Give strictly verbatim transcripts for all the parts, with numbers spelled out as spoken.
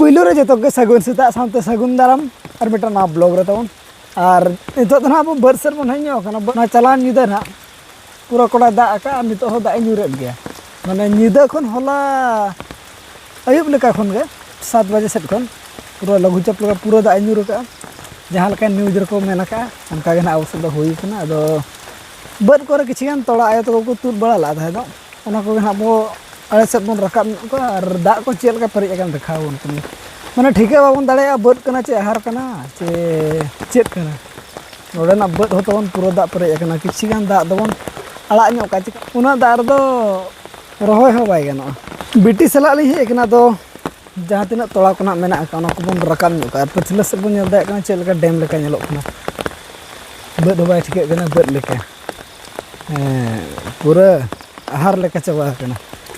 ᱯᱩᱭᱞᱩ ᱨᱮ ᱡᱚᱛᱚ ᱜᱮ ᱥᱟᱹᱜᱩᱱ ᱥᱮᱛᱟᱜ ᱥᱟᱶᱛᱮ ᱥᱟᱹᱜᱩᱱ ᱫᱟᱨᱟᱢ ᱟᱨ ᱢᱤᱫᱴᱟᱝ ᱱᱟᱣᱟ ᱵᱞᱚᱜ ᱨᱮ ᱛᱟᱵᱚᱱ᱾ ᱟᱨ ᱱᱤᱛᱚᱜ ᱫᱚ ᱱᱟᱦᱟᱜ ᱟᱵᱚ ᱵᱟᱹᱫᱽ ᱥᱮᱫ ᱵᱚᱱ ᱦᱮᱡ ᱧᱚᱜ ᱟᱠᱟᱱᱟ᱾ ᱵᱟᱹᱫᱽ, ᱱᱚᱣᱟ ᱪᱟᱞᱟᱣᱮᱱ ᱧᱤᱫᱟᱹ ᱱᱟᱦᱟᱜ ᱯᱩᱨᱟᱹ ᱠᱚᱲᱟᱭ ᱫᱟᱜ ᱟᱠᱟᱫᱼᱟ, ᱱᱤᱛᱚᱜ ᱦᱚᱸ ᱫᱟᱜ ᱮ ᱧᱩᱨᱮᱫ ᱜᱮᱭᱟ᱾ ᱢᱟᱱᱮ ᱧᱤᱫᱟᱹ ᱠᱷᱚᱱ ᱦᱚᱞᱟ ᱟᱹᱭᱩᱵ ᱞᱮᱠᱟ ᱠᱷᱚᱱ ᱜᱮ, ᱥᱟᱛ ᱵᱟᱡᱮ ᱥᱮᱫ ᱠᱷᱚᱱ ᱯᱩᱨᱟᱹ ᱞᱟᱹᱜᱷᱩ ᱪᱟᱯ ᱞᱮᱠᱟ ᱯᱩᱨᱟᱹ ᱫᱟᱜ ᱮ ᱧᱩᱨ ᱟᱠᱟᱫᱼᱟ᱾ ᱡᱟᱦᱟᱸ ᱞᱮᱠᱟ ᱱᱤᱭᱩᱡᱽ ᱨᱮᱠᱚ ᱢᱮᱱ ᱟᱠᱟᱫᱼᱟ, ᱚᱱᱠᱟ ᱜᱮ ᱱᱟᱦᱟᱜ ᱟᱵᱚ ᱥᱮᱫ ᱫᱚ ᱦᱩᱭ ᱟᱠᱟᱱᱟ᱾ ᱟᱫᱚ ᱵᱟᱹᱫᱽ ᱠᱚᱨᱮ ᱠᱤᱪᱷᱩ ᱜᱟᱱ ᱛᱚᱲᱟ ᱟᱭᱳ ᱛᱟᱠᱚ ᱠᱚ ᱛᱩᱫ ᱵᱟᱲᱟ ᱞᱮᱫ ᱛᱟᱦᱮᱸ ᱫᱚ, ᱚᱱᱟ ᱠᱚᱜᱮ ᱱᱟᱦᱟᱜ ᱵᱚ ᱟᱲᱮ ᱥᱮᱫ ᱵᱚᱱ ᱨᱟᱠᱟᱵ ᱧᱚᱜ ᱠᱚᱣᱟ ᱟᱨ ᱫᱟᱜ ᱠᱚ ᱪᱮᱫ ᱞᱮᱠᱟ ᱯᱮᱨᱮᱡ ᱟᱠᱟᱱ ᱫᱮᱠᱷᱟᱣ ᱟᱵᱚᱱ ᱠᱟᱱᱟ᱾ ᱢᱟᱱᱮ ᱴᱷᱤᱠᱟᱹ ᱵᱟᱵᱚᱱ ᱫᱟᱲᱮᱭᱟᱜᱼᱟ ᱵᱟᱹᱫᱽ ᱠᱟᱱᱟ ᱪᱮ ᱟᱦᱟᱨ ᱠᱟᱱᱟ ᱪᱮ ᱪᱮᱫ ᱠᱟᱱᱟ᱾ ᱱᱚᱰᱮᱱᱟᱜ ᱵᱟᱹᱫᱽ ᱦᱚᱸ ᱛᱟᱵᱚᱱ ᱯᱩᱨᱟᱹ ᱫᱟᱜ ᱯᱮᱨᱮᱡ ᱟᱠᱟᱱᱟ᱾ ᱠᱤᱪᱷᱤ ᱜᱟᱱ ᱫᱟᱜ ᱫᱚᱵᱚᱱ ᱟᱲᱟᱜ ᱧᱚᱜ ᱠᱟᱜᱼᱟ, ᱪᱮᱠᱟ ᱩᱱᱟᱹᱜ ᱫᱟᱜ ᱨᱮᱫᱚ ᱨᱚᱦᱚᱭ ᱦᱚᱸ ᱵᱟᱭ ᱜᱟᱱᱚᱜᱼᱟ᱾ ᱵᱤᱴᱤ ᱥᱟᱞᱟᱜ ᱞᱤᱧ ᱦᱮᱡ ᱟᱠᱟᱱᱟ, ᱟᱫᱚ ᱡᱟᱦᱟᱸ ᱛᱤᱱᱟᱹᱜ ᱛᱚᱲᱟ ᱠᱚ ᱱᱟᱜ ᱢᱮᱱᱟᱜ ᱟᱠᱟᱫ, ᱚᱱᱟ ᱠᱚᱵᱚᱱ ᱨᱟᱠᱟᱵ ᱧᱚᱜ ᱠᱟᱜᱼᱟ᱾ ᱟᱨ ᱯᱟᱹᱪᱷᱞᱟᱹ ᱥᱮᱫ ᱵᱚᱱ ᱧᱮᱞ ᱫᱟᱲᱮᱭᱟᱜ ᱠᱟᱱᱟ ᱪᱮᱫ ᱞᱮᱠᱟ ᱰᱮᱢ ᱞᱮᱠᱟ ᱧᱮᱞᱚᱜ ᱠᱟᱱᱟ᱾ ᱵᱟᱹᱫᱽ ᱦᱚᱸ ᱵᱟᱭ ᱴᱷᱤᱠᱟᱹᱜ ᱠᱟᱱᱟ ᱵᱟᱹᱫᱽ ᱞᱮᱠᱟ᱾ ᱦᱮᱸ, ᱯᱩᱨᱟᱹ ᱟᱦᱟᱨ ᱞᱮᱠᱟ ᱪᱟᱵᱟ ᱟᱠᱟᱱᱟ᱾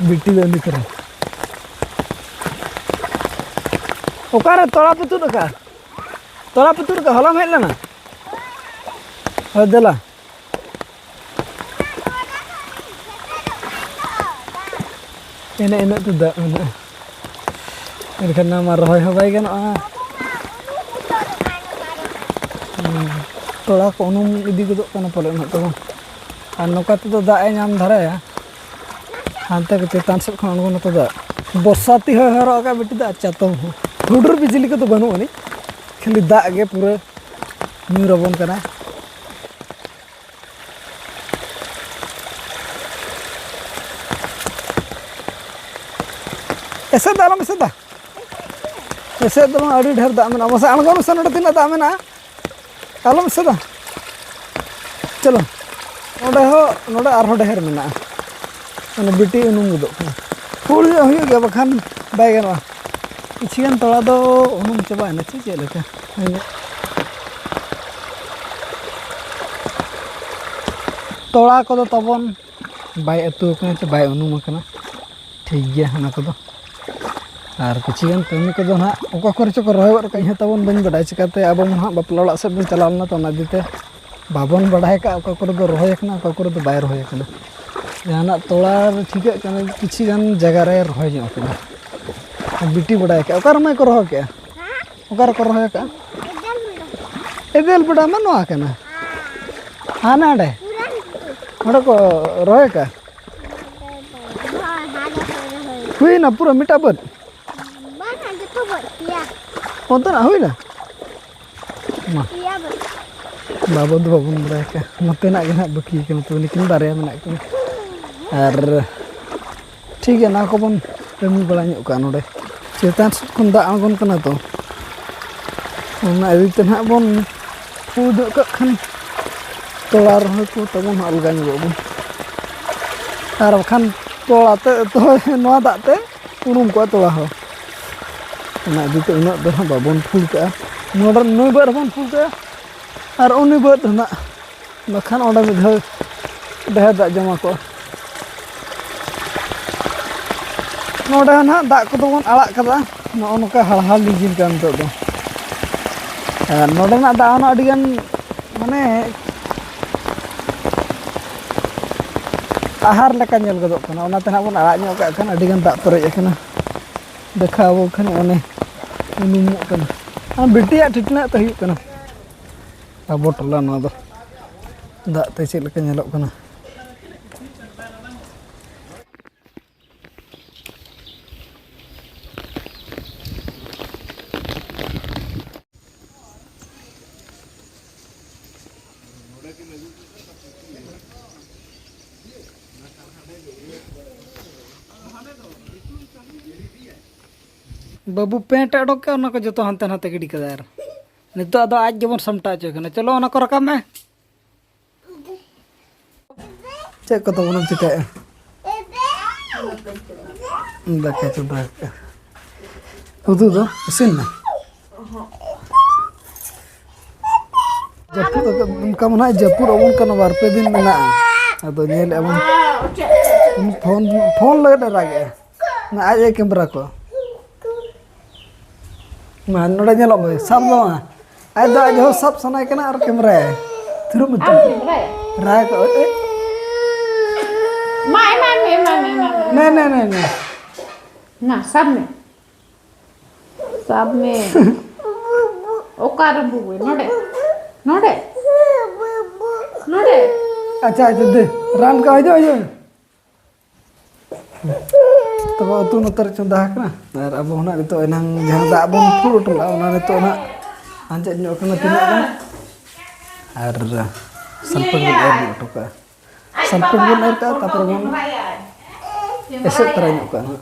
ᱵᱤᱴᱤ ᱫᱚ ᱩᱱᱤ ᱠᱚᱨᱮ᱾ ᱚᱠᱟᱨᱮ ᱛᱚᱲᱟ ᱯᱮ ᱛᱩᱫ ᱟᱠᱟᱫᱼᱟ? ᱛᱚᱲᱟ ᱯᱮ ᱛᱩᱫ ᱟᱠᱟᱫᱼᱟ? ᱦᱚᱞᱟᱢ ᱦᱮᱡ ᱞᱮᱱᱟ? ᱦᱳᱭ, ᱫᱮᱞᱟ᱾ ᱮᱱᱮ ᱤᱱᱟᱹᱜ ᱛᱮ ᱫᱟᱜ ᱢᱮᱱᱟᱜᱼᱟ, ᱮᱱᱠᱷᱟᱱ ᱱᱚᱣᱟ ᱢᱟ ᱨᱚᱦᱚᱭ ᱦᱚᱸ ᱵᱟᱭ ᱜᱟᱱᱚᱜᱼᱟ᱾ ᱦᱩᱸ, ᱛᱚᱲᱟ ᱠᱚ ᱩᱱᱩᱢ ᱤᱫᱤ ᱜᱚᱫᱚᱜ ᱠᱟᱱᱟ ᱯᱟᱞᱮ ᱱᱟᱜ ᱛᱟᱵᱚᱱ᱾ ᱟᱨ ᱱᱚᱝᱠᱟ ᱛᱮᱫᱚ ᱫᱟᱜ ᱮ ᱧᱟᱢ ᱫᱷᱟᱨᱟᱭᱟ, ᱦᱟᱱᱛᱮ ᱠᱚ ᱪᱮᱛᱟᱱ ᱥᱮᱫ ᱠᱷᱚᱱ ᱟᱬᱜᱚᱱᱟ ᱛᱚ ᱫᱟᱜ᱾ ᱵᱚᱨᱥᱟᱛᱤ ᱦᱚᱸᱭ ᱦᱚᱨᱚᱜ ᱟᱠᱟᱫ ᱵᱤᱴᱤ ᱫᱚ ᱟᱨ ᱪᱟᱛᱚᱢ ᱦᱚᱸ᱾ ᱦᱩᱰᱩᱨ ᱵᱤᱡᱽᱞᱤ ᱠᱚᱫᱚ ᱵᱟᱹᱱᱩᱜ ᱟᱹᱱᱤᱡ, ᱠᱷᱟᱹᱞᱤ ᱫᱟᱜ ᱜᱮ ᱯᱩᱨᱟᱹ ᱧᱩᱨ ᱟᱵᱚᱱ ᱠᱟᱱᱟ᱾ ᱮᱥᱮᱫ ᱫᱚ ᱟᱞᱚᱢ ᱮᱥᱮᱫᱟ᱾ ᱮᱥᱮᱫ ᱫᱚ ᱵᱟᱝ, ᱟᱹᱰᱤ ᱰᱷᱮᱨ ᱫᱟᱜ ᱢᱮᱱᱟᱜᱼᱟ᱾ ᱢᱟᱥᱮ ᱟᱬᱜᱚᱱ ᱢᱮᱥᱮ, ᱱᱚᱰᱮ ᱛᱤᱱᱟᱹᱜ ᱫᱟᱜ ᱢᱮᱱᱟᱜᱼᱟ, ᱟᱞᱚᱢ ᱮᱥᱮᱫᱟ᱾ ᱪᱚᱞᱚ, ᱱᱚᱰᱮ ᱦᱚᱸ, ᱱᱚᱰᱮ ᱟᱨᱦᱚᱸ ᱰᱷᱮᱨ ᱢᱮᱱᱟᱜᱼᱟ᱾ ᱢᱟᱱᱮ ᱵᱤᱴᱤ ᱩᱱᱩᱢ ᱜᱚᱫᱚᱜ ᱠᱟᱱᱟ᱾ ᱯᱷᱩᱞ ᱧᱚᱜ ᱦᱩᱭᱩᱜ ᱜᱮᱭᱟ, ᱵᱟᱠᱷᱟᱱ ᱵᱟᱭ ᱜᱟᱱᱚᱜᱼᱟ᱾ ᱠᱤᱪᱷᱤ ᱜᱟᱱ ᱛᱚᱲᱟ ᱫᱚ ᱩᱱᱩᱢ ᱪᱟᱵᱟᱭᱮᱱᱟ ᱪᱮ ᱪᱮᱫ ᱞᱮᱠᱟ? ᱛᱚᱲᱟ ᱠᱚᱫᱚ ᱛᱟᱵᱚᱱ ᱵᱟᱭ ᱟᱹᱛᱩ ᱟᱠᱟᱱᱟ ᱪᱮ ᱵᱟᱭ ᱩᱱᱩᱢ ᱟᱠᱟᱱᱟ᱾ ᱴᱷᱤᱠ ᱜᱮᱭᱟ ᱚᱱᱟ ᱠᱚᱫᱚ᱾ ᱟᱨ ᱠᱤᱪᱷᱤ ᱜᱟᱱ ᱠᱟᱹᱢᱤ ᱠᱚᱫᱚ ᱱᱟᱦᱟᱜ ᱚᱠᱟ ᱠᱚᱨᱮ ᱪᱚ ᱠᱚ ᱨᱚᱦᱚᱭ ᱜᱚᱫ ᱠᱟᱜ, ᱤᱧ ᱦᱚᱸ ᱛᱟᱵᱚᱱ ᱵᱟᱹᱧ ᱵᱟᱰᱟᱭ᱾ ᱪᱤᱠᱟᱹᱛᱮ ᱟᱵᱚ ᱢᱟ ᱱᱟᱦᱟᱜ ᱵᱟᱯᱞᱟ ᱚᱲᱟᱜ ᱥᱮᱫ ᱵᱚᱱ ᱪᱟᱞᱟᱣ ᱞᱮᱱᱟ, ᱛᱚ ᱚᱱᱟ ᱤᱫᱤ ᱛᱮ ᱵᱟᱵᱚᱱ ᱵᱟᱰᱟᱭ ᱠᱟᱜᱼᱟ ᱚᱠᱟ ᱠᱚᱨᱮ ᱫᱚ ᱨᱚᱦᱚᱭ ᱟᱠᱟᱱᱟ, ᱚᱠᱟ ᱠᱚᱨᱮ ᱫᱚ ᱵᱟᱭ ᱨᱚᱦᱚᱭ ᱟᱠᱟᱱᱟ᱾ ᱡᱟᱦᱟᱱᱟᱜ ᱛᱚᱲᱟ ᱨᱮ ᱴᱷᱤᱠᱟᱹᱜ ᱠᱟᱱᱟ, ᱠᱤᱪᱷᱤ ᱜᱟᱱ ᱡᱟᱭᱜᱟ ᱨᱮ ᱨᱚᱦᱚᱭ ᱧᱚᱜ ᱟᱠᱟᱱᱟ᱾ ᱵᱤᱴᱤ ᱵᱟᱰᱟᱭ ᱠᱟᱜᱼᱟ᱾ ᱚᱠᱟ ᱨᱮ ᱢᱟᱹᱭ ᱠᱚ ᱨᱚᱦᱚᱭ ᱠᱮᱜᱼᱟ? ᱚᱠᱟ ᱨᱮᱠᱚ ᱨᱚᱦᱚᱭ ᱠᱟᱜᱼᱟ? ᱮᱫᱮᱞ ᱵᱮᱰᱟ ᱢᱟ ᱱᱚᱣᱟ ᱠᱟᱱᱟ᱾ ᱦᱟᱱᱟ ᱦᱟᱸᱰᱮ᱾ ᱚᱸᱰᱮ ᱠᱚ ᱨᱚᱦᱚᱭ ᱠᱟᱜᱼᱟ᱾ ᱦᱩᱭᱱᱟ ᱯᱩᱨᱟᱹ ᱢᱤᱫᱴᱟᱝ ᱵᱟᱹᱫᱽ? ᱵᱟᱝᱟ, ᱡᱚᱛᱚ ᱵᱟᱹᱫᱽ ᱯᱮᱭᱟ᱾ ᱚᱱᱛᱮᱱᱟᱜ ᱦᱩᱭᱱᱟ? ᱢᱟ᱾ ᱯᱮᱭᱟ ᱵᱟᱹᱫᱽ᱾ ᱵᱟᱵᱚ ᱫᱚ ᱵᱟᱵᱚᱱ ᱵᱟᱲᱟᱭ ᱠᱟᱜᱼᱟ᱾ ᱱᱚᱛᱮᱱᱟᱜ ᱜᱮ ᱱᱟᱦᱟᱜ ᱵᱟᱹᱠᱤ ᱠᱟᱱᱟ, ᱛᱚᱵᱮ ᱱᱩᱠᱤᱱ ᱵᱟᱨᱭᱟ ᱢᱮᱱᱟᱜ ᱠᱤᱱᱟ᱾ ᱟᱨ ᱴᱷᱤᱠ ᱜᱮᱭᱟ, ᱱᱚᱣᱟ ᱠᱚᱵᱚᱱ ᱠᱟᱹᱢᱤ ᱵᱟᱲᱟ ᱧᱚᱜ ᱠᱟᱜᱼᱟ ᱱᱚᱰᱮ᱾ ᱪᱮᱛᱟᱱ ᱥᱮᱫ ᱠᱷᱚᱱ ᱫᱟᱜ ᱟᱬᱜᱚᱱ ᱠᱟᱱᱟ ᱛᱚ, ᱚᱱᱟ ᱤᱫᱤ ᱛᱮ ᱱᱟᱦᱟᱜ ᱵᱚᱱ ᱯᱷᱩ ᱧᱚᱜ ᱠᱟᱜ ᱠᱷᱟᱱ ᱛᱚᱞᱟ ᱨᱚᱦᱚᱭ ᱠᱚ ᱛᱟᱵᱚᱱ ᱦᱟᱸᱜ ᱟᱞᱜᱟ ᱧᱚᱜᱚᱜ ᱟᱵᱚᱱ᱾ ᱟᱨ ᱵᱟᱠᱷᱟᱱ ᱛᱚᱞᱟ ᱛᱮ, ᱛᱚ ᱱᱚᱣᱟ ᱫᱟᱜ ᱛᱮ ᱩᱱᱩᱢ ᱠᱚᱜᱼᱟ ᱛᱚᱞᱟ ᱦᱚᱸ᱾ ᱚᱱᱟ ᱤᱫᱤ ᱛᱮ ᱩᱱᱟᱹᱜ ᱫᱚ ᱦᱟᱸᱜ ᱵᱟᱵᱚᱱ ᱯᱷᱩᱞ ᱠᱟᱜᱼᱟ᱾ ᱱᱚᱰᱮ ᱱᱩᱭ ᱵᱟᱹᱫᱽ ᱨᱮᱵᱚᱱ ᱯᱷᱩᱞ ᱠᱟᱜᱼᱟ ᱟᱨ ᱩᱱᱤ ᱵᱟᱹᱫᱽ ᱨᱮᱱᱟᱜ, ᱵᱟᱠᱷᱟᱱ ᱚᱸᱰᱮ ᱢᱤᱫ ᱫᱷᱟᱣ ᱰᱷᱮᱨ ᱫᱟᱜ ᱡᱚᱢᱟ ᱠᱚᱜᱼᱟ᱾ ᱱᱚᱰᱮ ᱦᱚᱸ ᱱᱟᱦᱟᱜ ᱫᱟᱜ ᱠᱚᱫᱚ ᱵᱚᱱ ᱟᱲᱟᱜ ᱠᱟᱫᱟ, ᱱᱚᱜᱼᱚ ᱱᱚᱝᱠᱟ ᱦᱟᱲᱦᱟᱲ ᱞᱤᱸᱡᱤᱱ ᱠᱟᱱᱟ ᱱᱤᱛᱚᱜ ᱫᱚ᱾ ᱟᱨ ᱱᱚᱰᱮᱱᱟᱜ ᱫᱟᱜ ᱦᱚᱸ ᱟᱹᱰᱤᱜᱟᱱ, ᱢᱟᱱᱮ, ᱟᱦᱟᱨ ᱞᱮᱠᱟ ᱧᱮᱞ ᱜᱚᱫᱚᱜ ᱠᱟᱱᱟ, ᱚᱱᱟᱛᱮ ᱱᱟᱦᱟᱜ ᱵᱚᱱ ᱟᱲᱟᱜ ᱧᱚᱜ ᱠᱟᱜ ᱠᱷᱟᱱ ᱟᱹᱰᱤᱜᱟᱱ ᱫᱟᱜ ᱯᱮᱨᱮᱡ ᱟᱠᱟᱱᱟ᱾ ᱫᱮᱠᱷᱟᱣ ᱟᱵᱚᱱ ᱠᱷᱟᱱ ᱚᱱᱮ ᱩᱱᱩᱢᱚᱜ ᱠᱟᱱᱟ᱾ ᱟᱨ ᱵᱤᱴᱤᱭᱟᱜ ᱴᱷᱤᱴᱱᱟᱹᱜ ᱛᱮ ᱦᱩᱭᱩᱜ ᱠᱟᱱᱟ᱾ ᱟᱵᱚ ᱴᱚᱞᱟ ᱱᱚᱣᱟ ᱫᱚ ᱫᱟᱜ ᱛᱮ ᱪᱮᱫ ᱞᱮᱠᱟ ᱧᱮᱞᱚᱜ ᱠᱟᱱᱟ᱾ ᱵᱟᱹᱵᱩ ᱯᱮᱱᱴ ᱮ ᱚᱰᱚᱠ ᱠᱮᱜᱼᱟ, ᱚᱱᱟ ᱠᱚ ᱡᱚᱛᱚ ᱦᱟᱱᱛᱮ ᱱᱟᱛᱮ ᱜᱤᱰᱤ ᱠᱟᱫᱟᱭ᱾ ᱟᱨ ᱱᱤᱛᱚᱜ ᱟᱫᱚ ᱟᱡ ᱜᱮᱵᱚᱱ ᱥᱟᱢᱴᱟᱣ ᱦᱚᱪᱚᱭ ᱠᱟᱱᱟ᱾ ᱪᱚᱞᱚ, ᱚᱱᱟ ᱠᱚ ᱨᱟᱠᱟᱵ ᱢᱮ᱾ ᱪᱮᱫ ᱠᱚ ᱛᱟᱵᱚᱱᱮᱢ ᱪᱤᱠᱟᱹᱭᱮᱫᱼᱟ? ᱫᱟᱠᱟ ᱪᱚᱸᱫᱟ ᱟᱠᱟᱫᱼᱟ᱾ ᱩᱛᱩ ᱫᱚ ᱤᱥᱤᱱ ᱮᱱᱟ? ᱡᱟᱹᱯᱩᱫ ᱟᱠᱟᱫ, ᱚᱱᱠᱟ ᱢᱟ ᱱᱟᱦᱟᱜ ᱡᱟᱹᱯᱩᱫ ᱟᱵᱚᱱ ᱠᱟᱱᱟ, ᱵᱟᱨ ᱯᱮ ᱫᱤᱱ ᱢᱮᱱᱟᱜᱼᱟ᱾ ᱟᱫᱚ ᱧᱮᱞᱮᱫᱼᱟ ᱵᱚᱱ, ᱯᱷᱳᱱ, ᱯᱷᱳᱱ ᱞᱟᱹᱜᱤᱫ ᱮ ᱨᱟᱜᱮᱫᱼᱟ᱾ ᱚᱱᱟ ᱟᱡ ᱮ ᱠᱮᱢᱮᱨᱟ ᱠᱚ᱾ ᱢᱟ, ᱱᱚᱰᱮ ᱧᱮᱞᱚᱜ ᱢᱮ, ᱥᱟᱵ ᱫᱚ ᱢᱟ᱾ ᱟᱡ ᱫᱚ ᱟᱡ ᱦᱚᱸ ᱥᱟᱵ ᱥᱟᱱᱟᱭ ᱠᱟᱱᱟ ᱟᱨ ᱠᱮᱢᱮᱨᱟᱭᱟ᱾ ᱛᱷᱤᱨᱚᱜ ᱢᱮ, ᱟᱢ ᱛᱷᱤᱨᱚᱜ ᱢᱮ᱾ ᱠᱮᱢᱮᱨᱟᱭᱟ? ᱨᱟᱜᱽ ᱠᱚ, ᱮ, ᱮ᱾ ᱢᱟ, ᱮᱢᱟᱭ ᱢᱮ, ᱮᱢᱟᱭ ᱢᱮ, ᱮᱢᱟᱭ ᱢᱮ᱾ ᱱᱮ, ᱱᱮ, ᱱᱮ, ᱱᱮ᱾ ᱱᱟ, ᱥᱟᱵ ᱢᱮ᱾ ᱥᱟᱵ ᱢᱮ᱾ ᱚᱠᱟᱨᱮᱢ ᱵᱩᱵᱩᱭ? ᱱᱚᱰᱮ᱾ ᱱᱚᱰᱮ᱾ ᱱᱚᱰᱮ᱾ ᱟᱪᱪᱷᱟ, ᱟᱪᱪᱷᱟ, ᱫᱮ᱾ ᱨᱟᱱ ᱠᱚ ᱦᱤᱡᱩᱜ, ᱦᱤᱡᱩᱜ᱾ ᱛᱚᱵᱮ ᱩᱛᱩ ᱱᱚᱛᱮ ᱨᱮ ᱪᱚᱸᱫᱟ ᱟᱠᱟᱱᱟ᱾ ᱟᱨ ᱟᱵᱚ ᱦᱚᱸ ᱱᱟᱜ ᱱᱤᱛᱚᱜ ᱮᱱᱟᱝ ᱡᱟᱦᱟᱸ ᱫᱟᱜ ᱵᱚᱱ ᱯᱷᱩᱲ ᱦᱚᱴᱚ ᱞᱮᱫᱼᱟ, ᱚᱱᱟ ᱱᱤᱛᱚᱜ ᱱᱟᱜ ᱟᱸᱡᱮᱫ ᱧᱚᱜ ᱠᱟᱱᱟ ᱛᱤᱱᱟᱹᱜ ᱜᱟᱱ᱾ ᱟᱨ ᱥᱟᱞᱯᱷᱮᱴ ᱵᱚᱱ ᱮᱨ ᱧᱚᱜ ᱦᱚᱴᱚ ᱠᱟᱜᱼᱟ᱾ ᱥᱟᱞᱯᱷᱮᱴ ᱵᱚᱱ ᱮᱨ ᱠᱟᱜᱼᱟ, ᱛᱟᱨᱯᱚᱨᱮ ᱵᱚᱱ ᱮᱥᱮᱫ ᱛᱟᱨᱟ ᱧᱚᱜ ᱠᱟᱜᱼᱟ ᱱᱟᱜ᱾